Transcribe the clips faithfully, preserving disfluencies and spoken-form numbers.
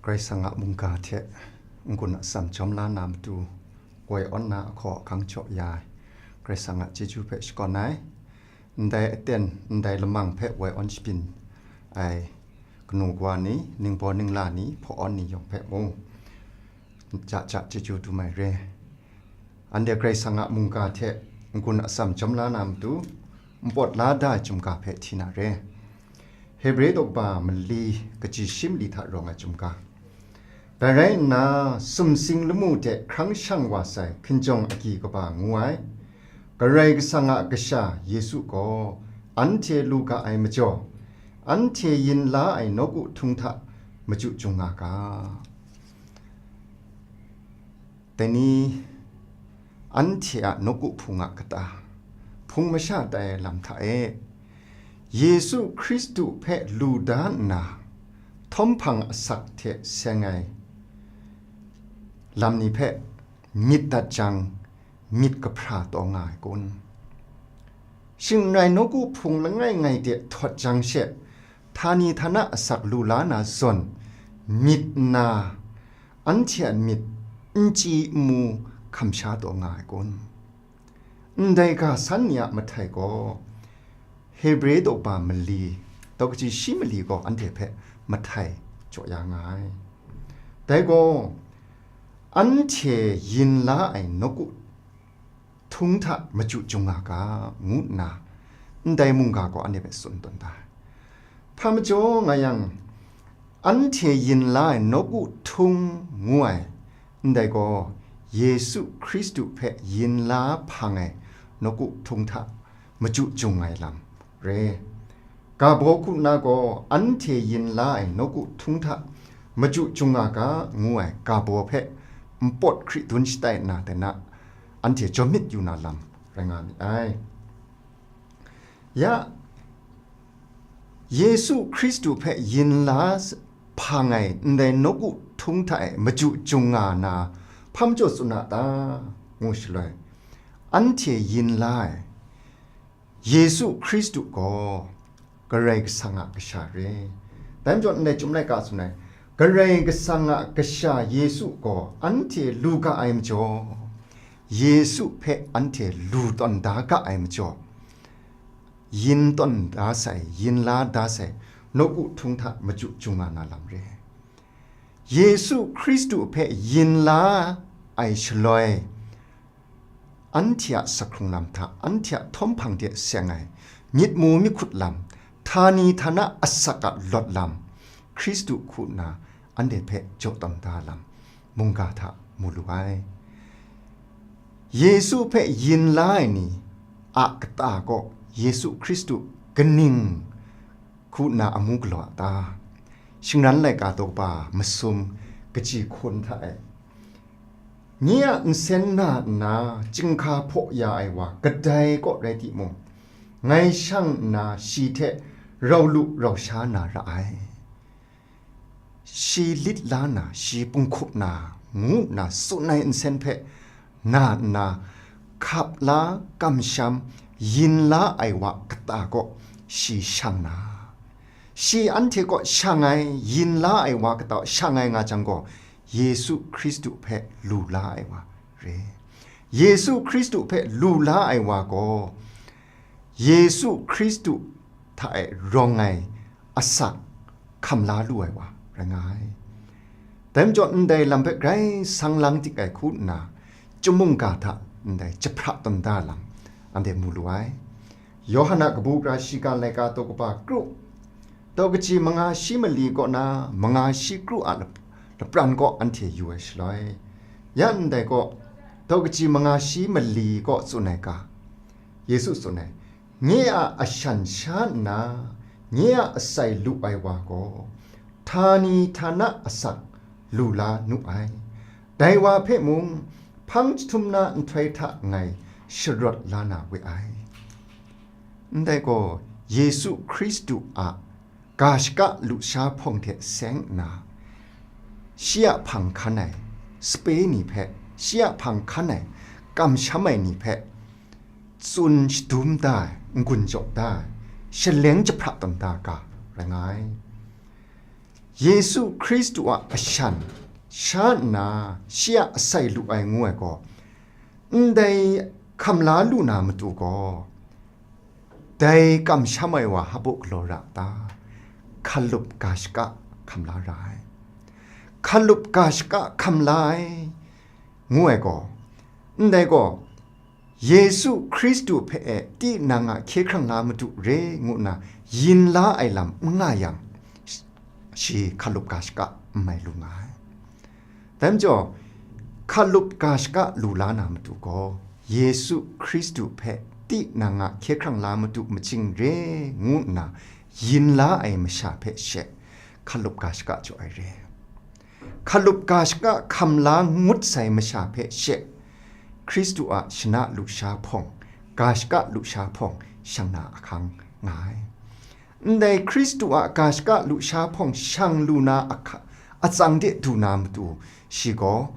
Karai Kasang a mungga hte n-gun atsam jawm la na matu, woi awn na ahkaw ahkang jaw ya ai Karai Kasang a chyeju hpe shakawn ai. Ndai aten, ndai lamang hpe woi awn shabyin ai kanu kawa ni, ningbaw ningla ni, hpaw awn ni yawng hpe mung, ja ja chyeju dum ai re. Anhte Karai Kasang a mungga hte n-gun atsam jawm la na matu, npawt la da ai chyum ga hpe hti na re. Hebre daw kaba mali, kaji shi mali hta rawng ai chyum ga. Dai rai nna, sumsing lamu de hkrang shang wa sai hkinjawng agyi kaba ngu ai, Karai Kasang a Kasha Yesu gaw anhte lu ga ai majaw, anhte yin la ai nawku htung hta machyu chyung nga ga. Dai ni, anhte a nawku hpung a kata, hpung masha tai ai lam hta e, Yesu Hkristu hpe lu da nna, htawm hpang asak hte seng ai lam ni hpe myit dat jang, myit kahpra taw nga ai kun? Shing n rai, nawku hpung langai ngai de htawt jang she, htani htana asak lu la na zawn, myit nna, anhte a myit n chyi n mu hkam sha taw nga ai kun? Ndai ga san ni a mahtai gaw, Hebre daw kaba mali, daw kaji shi mali gaw anhte hpe mahtai jaw ya nga ai. Dai gaw, anhte yin la ai nawku htung hta machyu chyung nga ga, ngu nna ndai mungga gaw anhte hpe tsun tawn da ai. Hpa majaw nga yang, anhte yin la ai nawku htung ngu ai, ndai gaw Yesu Hkristu hpe yin la hpang ai nawku htung hta machyu chyung ai lam re. Ga baw hku na gaw, anhte yin la ai nawku htung hta machyu chyung nga ga, ngu ai ga baw hpe npawt hkri dun shatai nna, dai na anhte jawm myit yu na lam rai nga mi ai. Ya, Yesu Hkristu hpe yin la s-, hpang ai ndai nawku htung hta e machyu chyung nga na, hpa majaw tsun a ta, ngu shaloi, anhte yin la ai Yesu Hkristu gaw Karai Kasang a Kasha re. Dai majaw ndai Chyum Laika tsun ai, Karai Kasang a Kasha Yesu gaw anhte lu ga ai majaw, Yesu hpe anhte lu tawn da ga ai majaw, yin tawn da sai, yin la da sai, nawku htung hta machyu chyung nga na lam re. Yesu Hkristu hpe yin la ai shaloi, anhte a sakhkrung lam hta, anhte a htawm hpang de seng ai, myit mu myit hkut lam, htani htana asak a lawt lam, Hkristu hku nna anhte hpe jaw tawn da lam, mungga hta mu lu ai. Yesu hpe yin la ai ni a kata kaw Yesu Hkristu kaning hku nna amu galaw a ta? Shingran laika daw kaba masum kaji hkun hta e, nye a nsen na nna chyinghka hpaw ya ai wa kadai kaw rai timung, ngai shang nna shi hte rau lu rau sha na ra ai. Shi lit la na, shi punghkup na, ngu nna tsun ai nsen hpe na nna, hkap la, kamsham, yin la ai wa kata kaw shi shang na, shi anhte kaw shang ai, yin la ai wa kata kaw shang ai nga jang gaw, Yesu Hkristu hpe lu la ai wa re. Yesu Hkristu hpe lu la ai wa gaw, Yesu Hkristu hta e rawng ai asak hkam la lu ai wa rai nga ai. Dai majaw, ndai lam hpe grai sang lang dik ai hku nna, Chyum mungga hta ndai jahpra tawn da lam anhte mu lu ai. Yawhan a kabu gara shiga laika daw kaba kru, daw kaji manga shi mali kaw na manga shi kru a lap-, lapran kaw anhte yu ai shaloi, ya ndai kaw, daw kaji manga shi mali kaw tsun ai ga, Yesu tsun ai, nye a ashan sha nna, nye a asai lu ai wa gaw, htani htana asak lu la nu ai. Dai wa hpe mung, hpang jahtum na nhtoi hta ngai sharawt la na we ai. Ndai gaw, Yesu Hkristu a ga shaka lusha hpawng hte seng nna, shi a hpang hkan ai sape ni hpe, shi a hpang hkan ai kamsham ai ni hpe, tsun shadum da ai, n-gun jaw da ai, shaleng jahpra tawn da ga rai nga ai. Yesu Hkristu a ashan sha nna shi a asai lu ai ngu ai gaw, ndai hkam la lu na matu gaw, dai kamsham ai wa hpa galaw ra ta? Hkalup ga shaka hkam la ra ai. Hkalup ga shaka hkam la ai ngu ai gaw, ndai gaw, Yesu Hkristu hpe e tinang a hkye hkrang la matu re ngu nna yin la ai lam n nga yang, shi hkalup ga shaka n mai lu nga ai. Dai majaw, hkalup ga shaka lu la na matu gaw, Yesu Hkristu hpe tinang a hkye hkrang la matu machying re ngu nna yin la ai masha hpe she hkalup ga shaka jaw ai re. Hkalup ga shaka hkam la ngut sai masha hpe she Hkristu a shana lusha hpawng, ga shaka lusha hpawng shang na ahkang nga ai. Ndai Hkristu a ga shaka lusha hpawng shang lu na ahka-, atsang de du na matu, shi gaw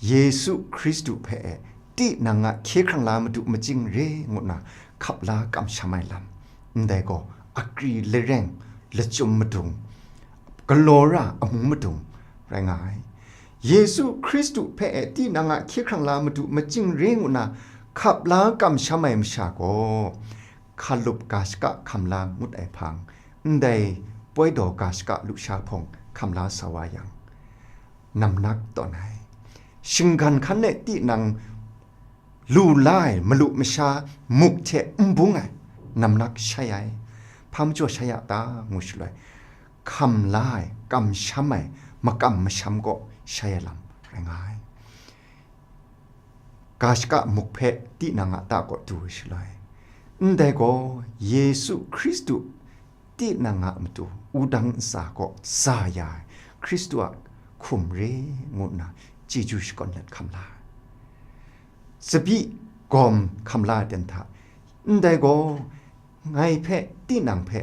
Yesu Hkristu hpe e tinang a hkye hkrang la matu machying re ngu nna hkap la kamsham ai lam, ndai gaw akri lareng, lachyum madung, galaw ra amu madung rai nga ai. Yesu Hkristu hpe e tinang a hkye hkrang la matu machying re ngu nna hkap la kamsham ai masha gaw, hkalup ga shaka hkam la ngut ai hpang, ndai poi daw ga shaka lusha hpawng hkam la sa wa yang, namnak tawn ai. Shinggan hkan e tinang lu la ai malu masha muk hte n bung ai, namnak shai ai. Hpa majaw shai a ta ngu shaloi, hkam la ai, kamsham ai, makam masham kaw shai ai lam rai nga ai. Ga shaka muk hpe tinang a ta kaw du ai shaloi, ndai gaw Yesu Hkristu tinang a matu wudang ntsa kaw za ya ai Hkristu a hkum re ngu nna chyeju shakawn let hkam la ai. Tsabyi gawm hkam la ai ten hta, ndai gaw ngai hpe, tinang hpe,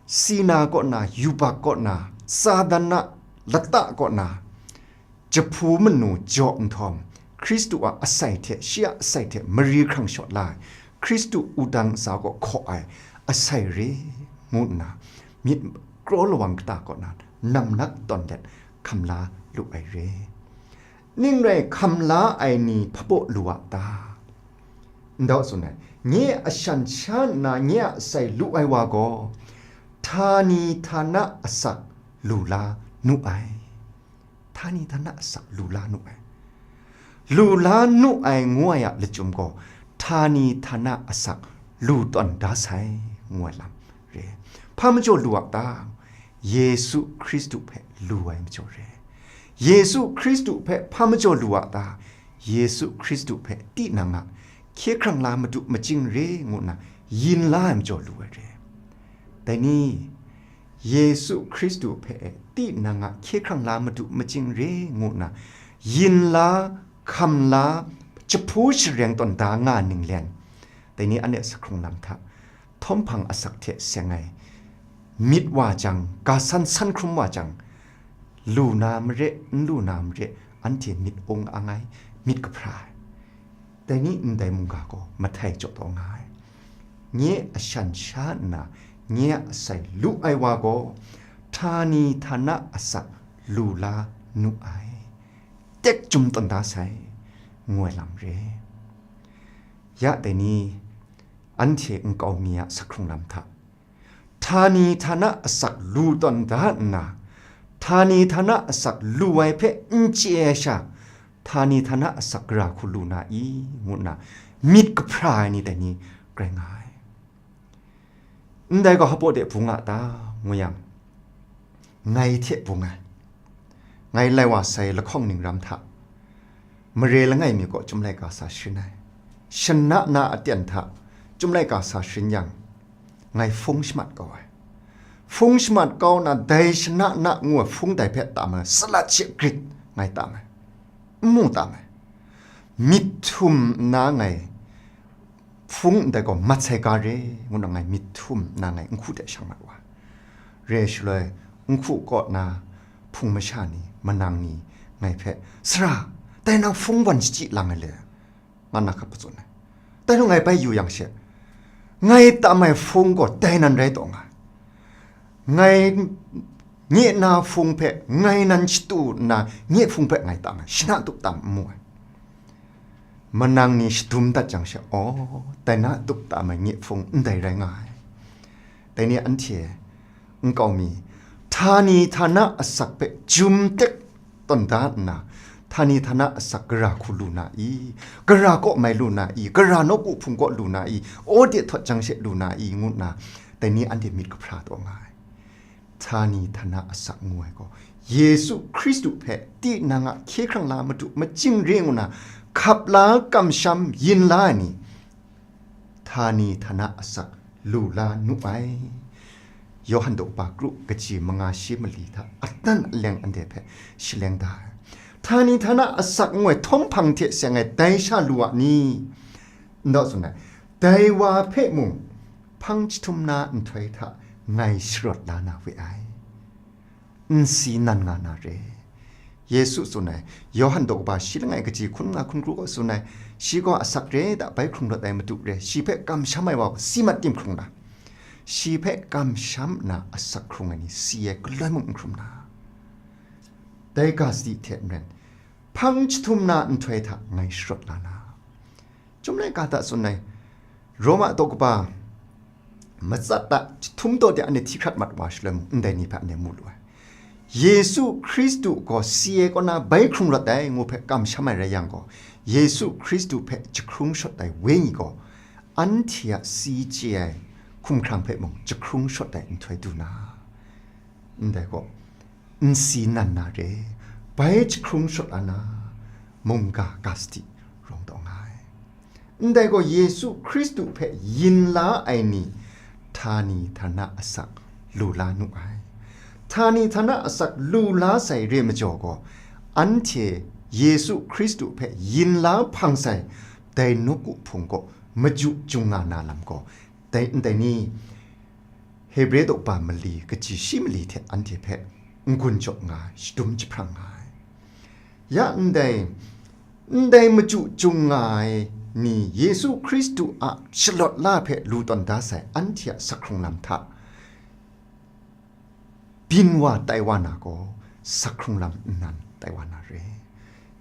Sina kaw na, yubak kaw na, Satan a lata kaw na, jahpu manu jaw nhtawm, Hkristu a asai hte, shi a asai hte mari hkrang shawt la ai, Hkristu wudang ntsa kaw hkaw ai asai re ngu nna, myit kraw lawang kata kaw na namnak tawn let hkam la lu ai re. Ning rai hkam la ai ni hpa baw lu a ta? Ndau tsun ai, nye a shan sha nna nye a sai lu ai wa gaw, htani htana asak lu la nu ai. Htani htana asak lu la nu ai. Lu la nu ai ngu ai a lachyum gaw, htani htana asak lu tawn da sai, ngu ai lam re. Hpa majaw lu a ta? Yesu Hkristu hpe lu ai majaw re. Yesu Hkristu hpe hpa majaw lu a ta? Yesu Hkristu hpe tinang a hkye hkrang la matu machying re ngu nna yin la ai majaw lu ai re. Dai ni, Yesu Hkristu hpe tinang a hkye hkrang la matu machying re ngu nna yin la, hkam la, jahpu shareng tawn da nga ninglen, dai ni anhte a sahkrung lam hta, htawm hpang asak hte seng ai myit wa jang, ga san san hkrum wa jang, lu na mare, n lu na mare, anhte myit ung ang ai, myit kahpra ai. Dai ni ndai mungga gaw mahtai jaw taw nga ai. Nye a shan sha nna, nye a asai lu ai wa gaw, htani htana asak lu la nu ai. Tek chyum tawn da sai, ngu ai lam re. Ya dai ni, anhte nkau mi a sahkrung lam hta, htani htana asak lu tawn da nna, htani htana asak lu ai hpe n chye ai sha, htani htana asak gara hku lu na i, ngu nna myit kahpra ai ni dai ni rai nga ai. Ndai gaw hpa baw de bung a ta, ngu yang, ngai hte bung ai. Ngai lai wa sai lahkawng ning ram hta, mare langai mi kaw chyum laika sa sharin ai. Shana na aten hta chyum laika sa sharin yang, ngai hpung shamat kau ai. Hpung shamat kau na, dai shana na ngu ai hpung dai hpe tam ai, salat she grit ngai tam ai, n mu tam ai. Myit htum nna ngai hpung ndai gaw mat sai ga re, ngu nna ngai myit htum nna ngai nhku de shang mat wa. Re shaloi, nhku kaw na hpung masha ni, manang ni ngai hpe, "Sara, dai nang hpung wan shachyi lang ai le?" nga na hkap patsun ai. Dai nang ngai bai yu yang she, ngai tam ai hpung gaw dai nan rai taw nga. Ngai nye na hpung hpe ngai nan shatu nna, nye hpung hpe ngai tam ai, shana tup tam n mu ai. Manang ni shadum dat jang she, aw, dai na tup tam ai nye hpung ndai rai nga ai. Dai ni anhte nkau mi, htani htana asak hpe jum tek tawn da nna, htani htana asak gara hku lu na i, gara kaw mai lu na i, gara nawku hpung kaw lu na i, aw de htawt jang she lu na i, ngu nna, dai ni anhte myit kahpra taw nga ai. Htani htana asak ngu ai gaw, Yesu Hkristu hpe tinang a hkye hkrang la madu majing re ngu na hkap la, kamsham yin la ai ni, htani htana asak lu la nu ai. Yawhan daw kaba kru kaji manga shi mali hta adan aleng anhte hpe shaleng da ai. Htani htana asak ngu ai htawm hpang hte seng ai dai sha lu a ni? Ndau tsun ai, dai wa hpe mung hpang jahtum na nhtoi hta ngai sharawt la na we ai. Nsi nan nga na re. Yesu tsun ai, Yawhan daw kaba shi langai kaji hkun nga hkun kru gaw tsun ai, shi gaw asak re da bai hkrung rawt ai madu re, shi hpe kamsham ai wa gaw si mat tim hkrung na, shi hpe kamsham nna asak hkrung ai ni si ai galoi mung n hkrum na, dai ga sadi hte n ren, hpang jahtum na nhtoi hta ngai sharawt la na. Chyum laika hta tsun ai, Roma daw kaba matsat a jahtum daw de anhte hti hkrat mat wa shaloi mung, ndai ni hpe anhte mu lu ai. Yesu Hkristu gaw si ai kaw na bai hkrung rawt ai ngu hpe kamsham ai rai yang gaw, Yesu Hkristu hpe jahkrung shawt ai Wenyi gaw, anhte a si chye ai hkumhkrang hpe mung jahkrung shawt ai nhtoi du na, ndai gaw, nsi nan na re, bai jahkrung shawt la na, mungga ga sadi rawng taw nga ai. Ndai gaw Yesu Hkristu hpe yin la ai ni, htani htana asak lu la nu ai. Htani htana asak lu la sai re majaw gaw, anhte Yesu Hkristu hpe yin la hpang sai dai nawku hpung gaw maju jung nga na lam gaw, dai ndai ni, Hebre daw kaba mali kaji shi mali hte anhte hpe n-gun jaw nga ai, shadum jahprang nga ai. Ya ndai, ndai maju jung nga ai ni Yesu Hkristu a shalawt la hpe lu tawn da sai anhte a sak hkrung lam hta byin wa tai wa na gaw, sak hkrung lam nnan tai wa na re.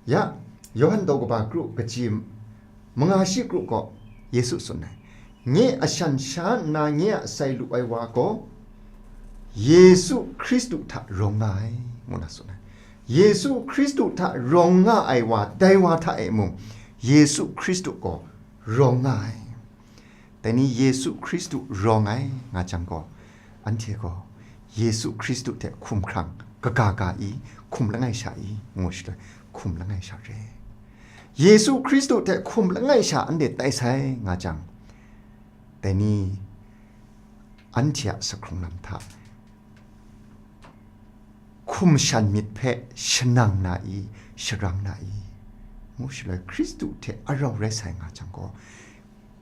Ya, Yawhan daw kaba kru kaji manga shi kru gaw Yesu tsun ai, nye a shan sha nna nye a sai lu ai wa gaw Yesu Hkristu hta rawng nga ai, ngu na tsun ai. Yesu Hkristu hta rawng nga ai wa, dai wa hta e mung, Yesu Hkristu gaw rawng nga ai. Dai ni Yesu Hkristu rawng ai nga jang gaw, anhte gaw Yesu Hkristu hte hkumhkrang kaga ga i, hkum langai sha i, ngu shaloi, hkum langai sha re. Yesu Hkristu hte hkum langai sha anhte tai sai nga jang, dai ni anhte a sak hkrung lam hta hkum shan myit hpe shanang na i, sharang na i, ngu shaloi Hkristu hte arau rai sai nga jang gaw,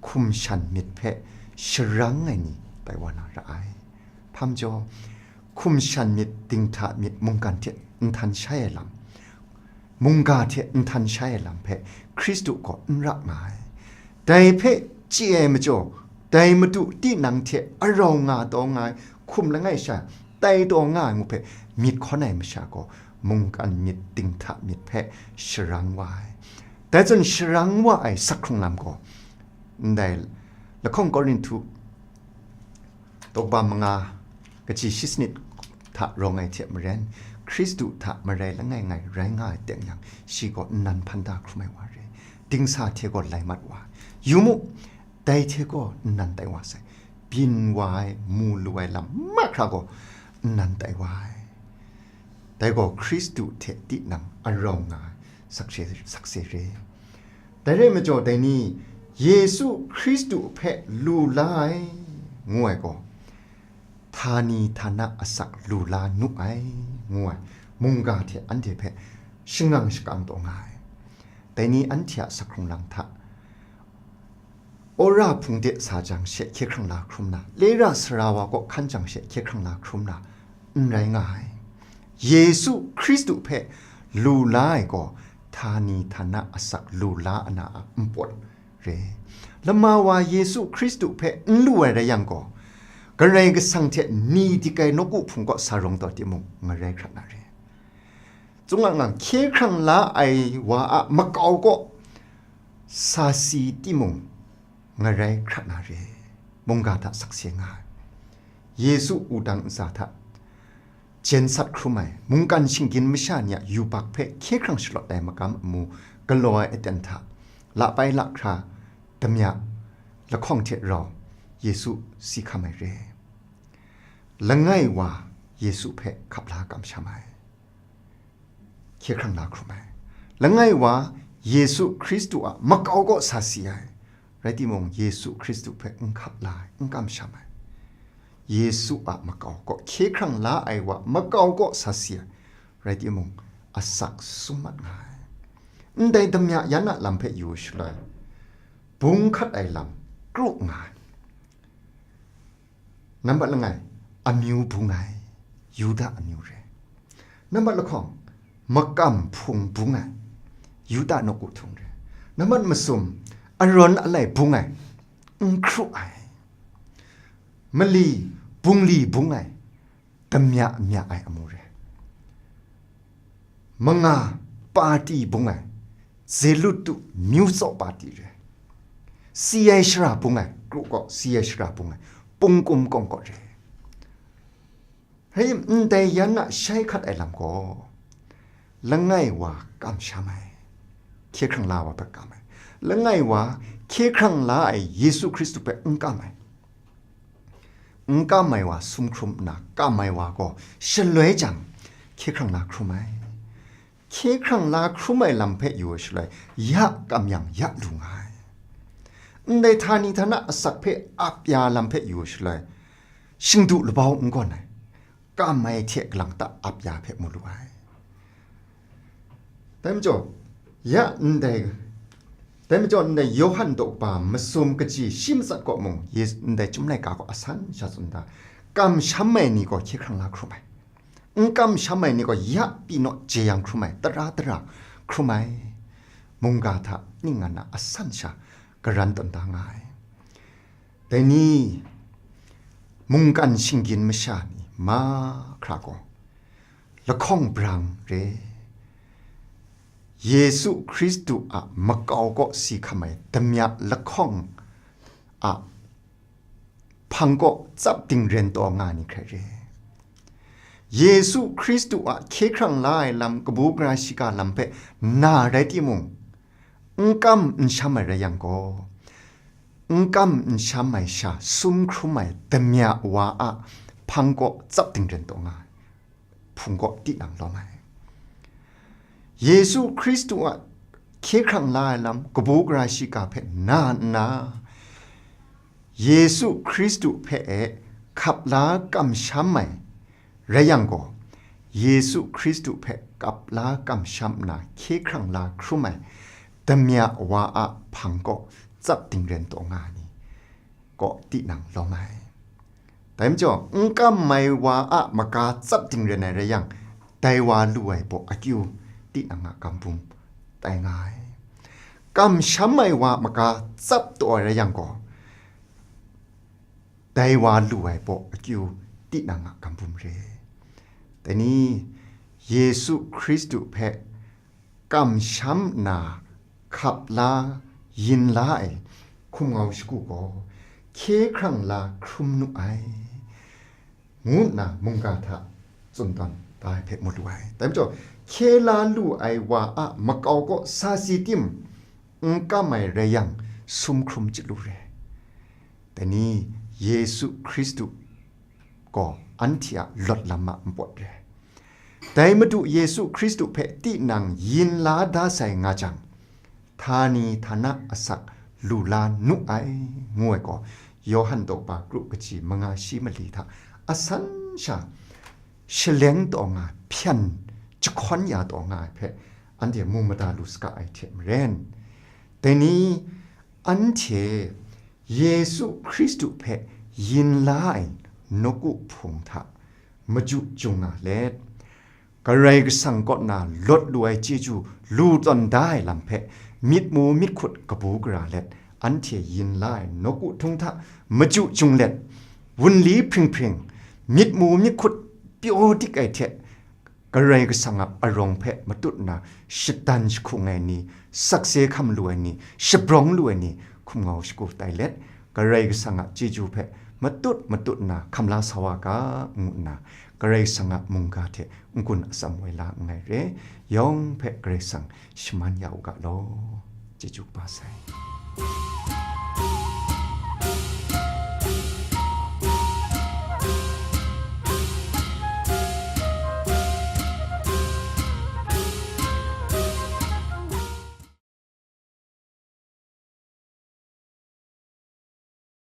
hkum shan myit hpe sharang ai ni tai wa na ra ai. Hpa majaw, hkum shan myit, dinghta myit, mungkan hte nhtan shai ai lam, mungga hte nhtan shai ai lam hpe Hkristu gaw n ra nga ai. Dai hpe chye ai majaw, dai Madu tinang hte arau nga taw nga ai hkum langai sha, tai taw nga ai ngu hpe myit hkawn ai masha gaw, mungkan myit, dinghta myit hpe sharang wa ai. Dai zawn sharang wa ai sak hkrung lam gaw, ndai lahkawng Korinhtu daw kaba manga, kaji shi sanit hta rawng ai hte maren, Hkristu hta marai langai ngai rai nga ai teng yang, shi gaw nnan hpan da hkrum ai wa re, dingsa hte gaw lai mat wa ai. Yu mu, dai hte gaw nnan tai wa sai, byin wa ai, mu lu ai lam mahkra gaw nnan tai wa ai. Dai gaw Hkristu hte tinang arau nga ai sakse, sakse re. Dai rai majaw, dai ni Yesu Hkristu hpe lu la ai, ngu ai gaw, htani htana asak lu la nu ai, ngu ai mungga hte anhte hpe shangang shakang taw nga ai. Dai ni anhte a sak hkrung lam hta, wora hpung de sa jang she hkye hkrang la hkrum na, lera sara wa kaw hkan jang she hkye hkrang la hkrum na, n rai nga ai. Yesu Hkristu hpe lu la ai gaw, htani htana asak lu la ana a npawt re. Lama wa Yesu Hkristu hpe n lu ai rai yang gaw, Karai Kasang hte ni dik ai nawku hpung kaw sa rawng taw timung, ngarai hkrat na re. Zunga ngang hkye hkrang la ai wa a makau kaw sa si timung, ngarai hkrat na re. Mungga hta sakse nga ai. Yesu wudang ntsa hta jensat hkrum ai, mungkan shinggyim masha ni a yubak hpe hkye hkrang shalawt ai makam amu galaw ai aten hta, lapai lahkra damya lahkawng hte rau Yesu si hkam ai re. Langai wa Yesu hpe hkap la kamsham ai, hkye hkrang la hkrum ai. Langai wa Yesu Hkristu a makau kaw sa si ai, rai timung, Yesu Hkristu hpe n hkap la ai, n kamsham ai. Yesu a makau kaw hkye hkrang la ai wa makau kaw sa si ai, rai timung, asak sum mat nga ai. Ndai damya yan a lam hpe yu shaloi, bung hkat ai lam kru nga ai. Nambat langai, amyu bung ai, Yuda amyu re. Nambat lahkawng, makam hpung bung ai, Yuda nawku htung re. Nambat masum, arawn alai bung ai, n hkru ai. Mali, bungli bung ai, damya mya ai amu re. Manga, pati bung ai, Zelutu myu tsaw pati re. Si ai shara bung ai, kru kaw si ai shara bung ai, pungkum kawng kaw re. Hei, ndai yan a shai hkat ai lam gaw, langai wa kamsham ai, hkye hkrang la wa hpe kam ai. Langai wa hkye hkrang la ai Yesu Hkristu hpe n kam ai. N kam ai wa sum hkrum nna, kam ai wa gaw shaloi jang hkye hkrang la hkrum ai. Hkye hkrang la hkrum ai lam hpe yu ai shaloi, ya kam yang ya lu nga ai. Ndai htani htana asak hpe ap ya lam hpe yu ai shaloi, shingdu labau n gawn ai, kam ai hte kalang ta ap ya hpe mu lu ai. Dai majaw, ya ndai, dai majaw ndai Yawhan daw kaba masum kaji shi matsat kaw mung, Yesu ndai Chyum laika gaw asan sha tsun da, kamsham ai ni gaw hkye hkrang la hkrum ai. N kamsham ai ni gaw ya pyi naw jeyang hkrum ai, tara tara hkrum ai, mungga hta ning nga na asan sha karan tawn da nga ai. Dai ni, mungkan shinggyim masha ni mahkra gaw lahkawng brang re. Yesu Hkristu a makau kaw si hkam ai damya lahkawng a hpang kaw tsap dingren taw nga ni hkrai re. Yesu Hkristu a hkye hkrang la ai lam, kabu gara shiga lam hpe na rai timung, n kam n sham ai rai yang gaw, n kam n sham ai sha sum hkrum ai damya wa a hpang kaw tsap dingren taw nga ai. Hpung kaw tinang lawm ai. Yesu Hkristu a hkye hkrang la ai lam, kabu gara shiga hpe na nna, Yesu Hkristu hpe e hkap la kamsham ai rai yang gaw, Yesu Hkristu hpe hkap la kamsham nna hkye hkrang la hkrum ai damya wa a hpang kaw tsap dingren taw nga ai ni kaw tinang lawm ai. Dai majaw, n kam ai wa a maga tsap dingren ai rai yang, dai wa lu ai baw akyu tinang a kam bum tai nga ai. Kamsham ai wa maga tsap taw ai rai yang gaw, dai wa lu ai baw akyu tinang a kam bum re. Dai ni, Yesu Hkristu hpe kamsham nna hkap la, yin la ai hkum ngau shagu gaw hkye hkrang la hkrum nu ai, ngu nna mungga hta tsun tawn da ai hpe mu lu ai. Dai majaw, hkye la lu ai wa a makau kaw sa si tim, n kam ai rai yang, sum hkrum chyalu re. Dai ni, Yesu Hkristu gaw anhte a lawt lam a npawt re. Dai Madu Yesu Hkristu hpe tinang yin la da sai nga jang, htani htana asak lu la nu ai, ngu ai gaw, Yawhan daw kaba kru kaji manga shi mali hta asan sha shaleng taw nga, hpyan jahkawn ya taw nga ai hpe, anhte mu mada lu saga ai hte maren, dai ni, anhte Yesu Hkristu hpe yin la ai nawku hpung hta maju jung nga let, Karai Kasang kaw na lawt lu ai chyeju lu tawn da ai lam hpe myit mu myit hkut kabu gara let, anhte yin la ai nawku htung hta maju jung let, wunli hpring hpring, myit mu myit hkut pyaw dik ai hte, Karai Kasang a arawng hpe matut nna shatan jahkung ai ni, sakse hkam lu ai ni, shabrawng lu ai ni, hkum ngau shagu tai let, Karai Kasang a chyeju hpe matut matut nna hkam la sa wa ga, ngu nna Karai Kasang a mungga hte n-gun atsam woi la nngai re. Yawng hpe Karai Kasang shaman ya u ga law. Chyeju kaba sai.